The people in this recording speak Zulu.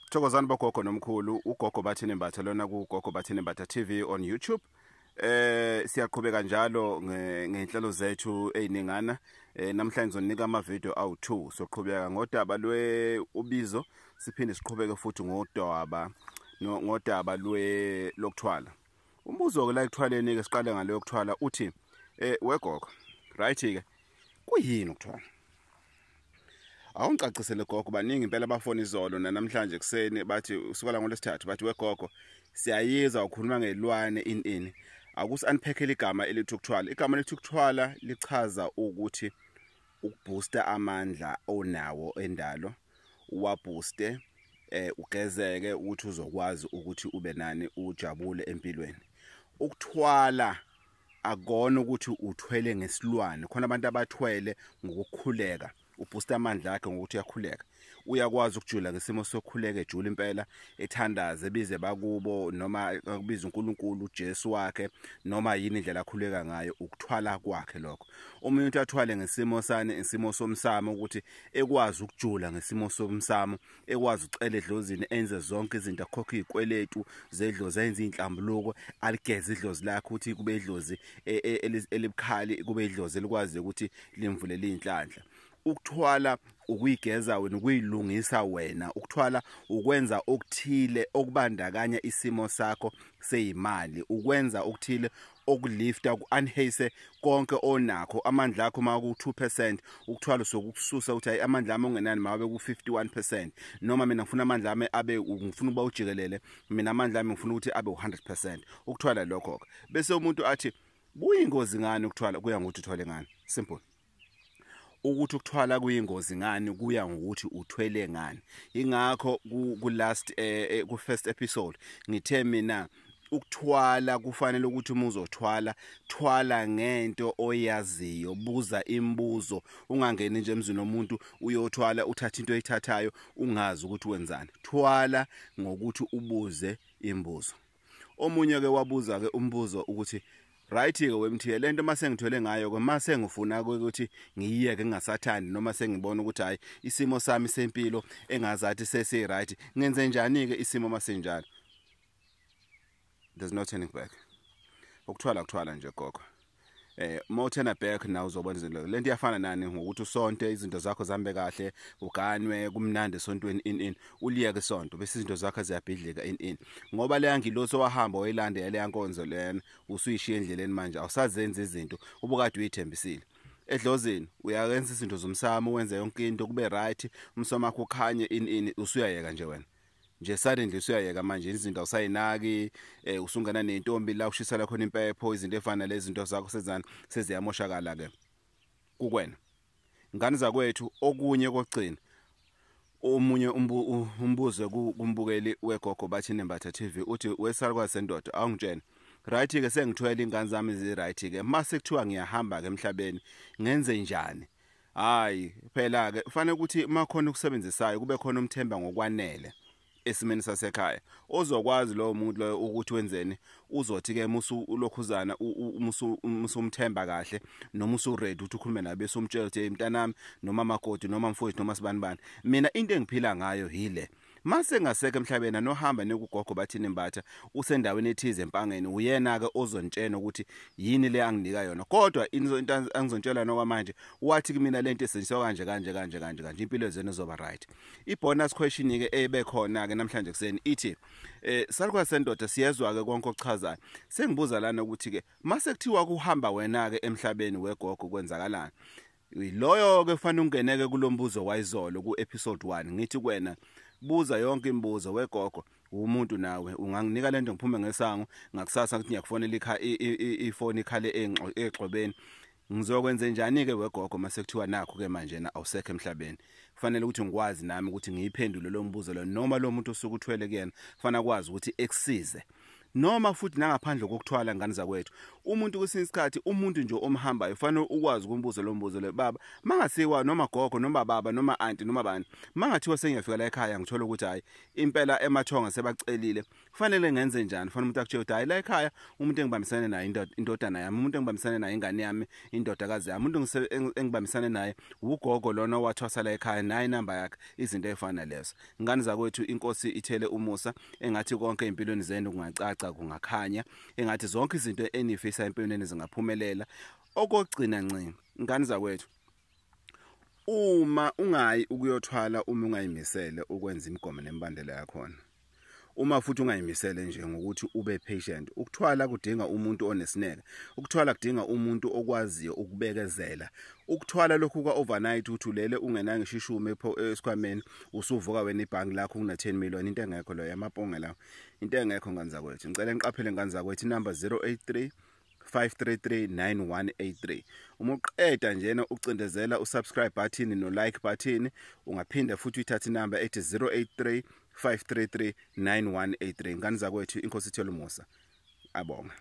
Thokozani bogogo nomkhulu, ugogo Bathini Mbatha lona kuGogo Bathini Mbatha TV on YouTube. Siyaqhubeka njalo ngenhlelo zethu eziningana. Namhlanje ngizonika ama video awu2. Soqhubeka ngodaba lwe ubizo, siphinde siqhubeke futhi ngodaba ngodaba lwe lokuthwala. Umbuzo ke la ekuthwaleni ke siqale ngalo yokuthwala uthi wegogo, right ke kuyini ukuthwala? Awungicacisele gogo, baningi impela abafona izolo namhlanje kuseni bathi usukela ngolwesithathu bathi wegogo siyayiza ukhuluma ngelwane in akusi unpackele igama elithi ukuthwala. Igama elithi ukuthwala lichaza ukuthi ukubooster amandla onawo endalo, uwabooste ugezeke ukuthi uzokwazi ukuthi ube nani ujabule empilweni. Ukuthwala akona ukuthi uthwele ngesilwane, khona abantu abathwele ngokukhuleka, ubooster amandla akhe ngokuthi uyakhuleka, uyakwazi ukujula ngesimo sokukhuleka ejula impela, ethandaze ebize bakubo noma akubiza uNkulunkulu uJesu wakhe noma yini indlela akhuleka ngayo, ukuthwala kwakhe lokho. Umuntu athwale ngesimo sani, isimo somsamo, ukuthi ekwazi ukujula ngesimo somsamo, ekwazi ucela edlozini, enze zonke izinto, akhokhe izikweletu zedlozi, enze inhlambuluko, aligeze idlozi lakhe ukuthi kube idlozi elibukhali, kube idlozi elikwazi ukuthi limvulele inhlanhla. Ukuthwala ukuyigeza wena, ukuyilungisa wena. Ukuthwala ukwenza okuthile okubandakanya isimo sakho seyimali, ukwenza okuthile okulifta, ku-enhance konke onakho. Amandla akho ma ku 2%, ukuthwala sokukususa ukuthi hayi amandla ami ongenani mawabe ku 51%, noma mina ngifuna amandla ami abe, ngifuna ukuba ujikelele, mina amandla ami ngifuna ukuthi abe u100%. Ukuthwala lokho ke. Bese umuntu athi kuyingozi ngani ukuthwala? Kuya ngokuthi uthwale ngani. Simple. Ukuthi ukuthwala kuyingozi ngani kuya ngokuthi uthwele ngani. Ingakho ku last ku first episode ngithe mina ukuthwala kufanele ukuthi uma uzothwala, thwala ngento oyaziyo, buza imibuzo, ungangeni nje emzini womuntu uyothwala uthatha into oyithathayo ungazi ukuthi wenzani. Thwala ngokuthi ubuze imibuzo. Omunye ke wabuza ke umbuzo ukuthi right ke wemthiye lento mase ngithwele ngayo ke mase ngifuna ukuthi ngiyiyeke ngingasathandi, noma sengibona ukuthi hayi isimo sami sempilo engazathi sesi right, ngenze njani ke isimo masenjalo? There's no turning back. Ukuthwala kuthwala nje gogo. Uma turn back na uzobona izinto. Lento iyafana nani ngokuthi usonte izinto zakho zihambe kahle, uganwe kumnandi esontweni in uliyeke isonto bese izinto zakho ziyabhidlika in ngoba leya ngilosi wahamba wayilanda leya nkonzo lena usuyishiya endleleni, manje awusazenzi izinto ubukade uyithembisile edlozini. Uyayenza izinto zomsamo, wenze yonke into kube right, umsamo wakho ukhanye in usuyayeka nje wena nje suddenly usuyayeka manje izinto awusayinaki, usungena nentombi la ushisela khona impepho, izinto efana lezi zinto zakho sezana seziyamoshakala ke kukwena. Ngane zakwethu, okunye kokugcina, omunye umbuzo kumbukeli weGogo Bathini Mbatha TV uthi wesalukwazi sendoda, awungitshena right ke sengithwele ingane zami zi right ke, mase kuthiwa ngiyahamba ke emhlabeni ngenze njani? Hayi phela ke kufanele ukuthi makhona ukusebenzisayo kube khona umthemba ngokwanele esimeni sasekhaya ozokwazi lowo muntu loyo ukuthi wenzeni. Uzothi ke musu ulokhuzana musumthemba kahle noma usu ready ukuthi ukhulume naye, bese umtshela ukuthi hey mntanami noma makoti noma mfowethu noma sibanibani, mina into engiphila ngayo yile, mase ngasekho emhlabeni nohamba nekugogo Bathini Mbatha usendaweni ethize empangeni, uyena ke ozontshena ukuthi yini le anginika yona, kodwa into angizontshela nokwamanje wathi kumina lento esenziwa kanje kanje kanje kanje kanje, impilo zenu izoba right. I bonus question ke ebe khona ke namhlanje kuseni ithi salukwazi sendoda, siyezwa ke konke okuchazayo, sengibuza lana ukuthi ke mase kuthiwa kuhamba wena ke emhlabeni wegogo kwenzakalani? Loyo ke kufanele ungeneke kulombuzo wayizolo ku episode 1. Ngithi kuwena buza yonke imibuzo wegogo, umuntu nawe unganginika lento ngiphume ngesango ngakusasa ngithi ngiyakufonela ifoni ikhale exhobeni, ngizokwenza njani ke wegogo mase kuthiwa nakho ke manje na awusekho emhlabeni? Kufanele ukuthi ngikwazi nami ukuthi ngiyiphendule lo mbuzo lo, noma lo muntu osuke uthwele kuyena kufanele akwazi ukuthi ekusize. Noma futhi nangaphandle kokuthwala, ngane zakwethu, umuntu kwesinye isikhathi, umuntu nje omhambayo, fanele ukwazi ukumbuza lo mbuzo lo: baba mangasiwa, noma gogo, noma baba, noma auntie, noma bani, mangathiwa sengiyafika la ekhaya ngithola ukuthi hayi impela emathonga sebacelile, kufanele ngenze njani? Fanele umuntu akutshela ukuthi hayi, la ekhaya umuntu engibambisane naye indodana yami, umuntu engibambisane naye ingane yami, indodakazi yami, umuntu engibambisane naye ugogo lona owathwasa la ekhaya, naye inamba yakhe, izinto ey'fana lezo. Ngane zakwethu, inkosi ithele umusa. Engathi konke empilweni zenu kungacaca, kungakhanya. Engathi zonke izinto enifisa empilweni zingaphumelela. Okokugcina nci, ngane zakwethu, uma ungayi ukuyothwala, uma ungayimisele ukwenza imigomo nemibandela yakhona, uma futhi ungayimisele nje ngokuthi ube patient. Ukuthwala kudinga umuntu onesineke, ukuthwala kudinga umuntu okwaziyo ukubekezela. Ukuthwala lokhu kwa overnight, uthi ulele ungenanga ngisho ishumi esikhwameni, usuvuka wena ibhangi lakho kuna 10 million, into engekho leyo, yamaponge lawo, into engekho, ngane zakwethu. Ngicela niqaphele, ngane zakwethu, inamba 083 533 9183. Uma uqeda njena ucindezela usubscribe button no like button. Ungaphinda futhi uyithathe inamba ethi 083 533 9183. Ngane zakwethu, inkosi ithele umusa. Abonga.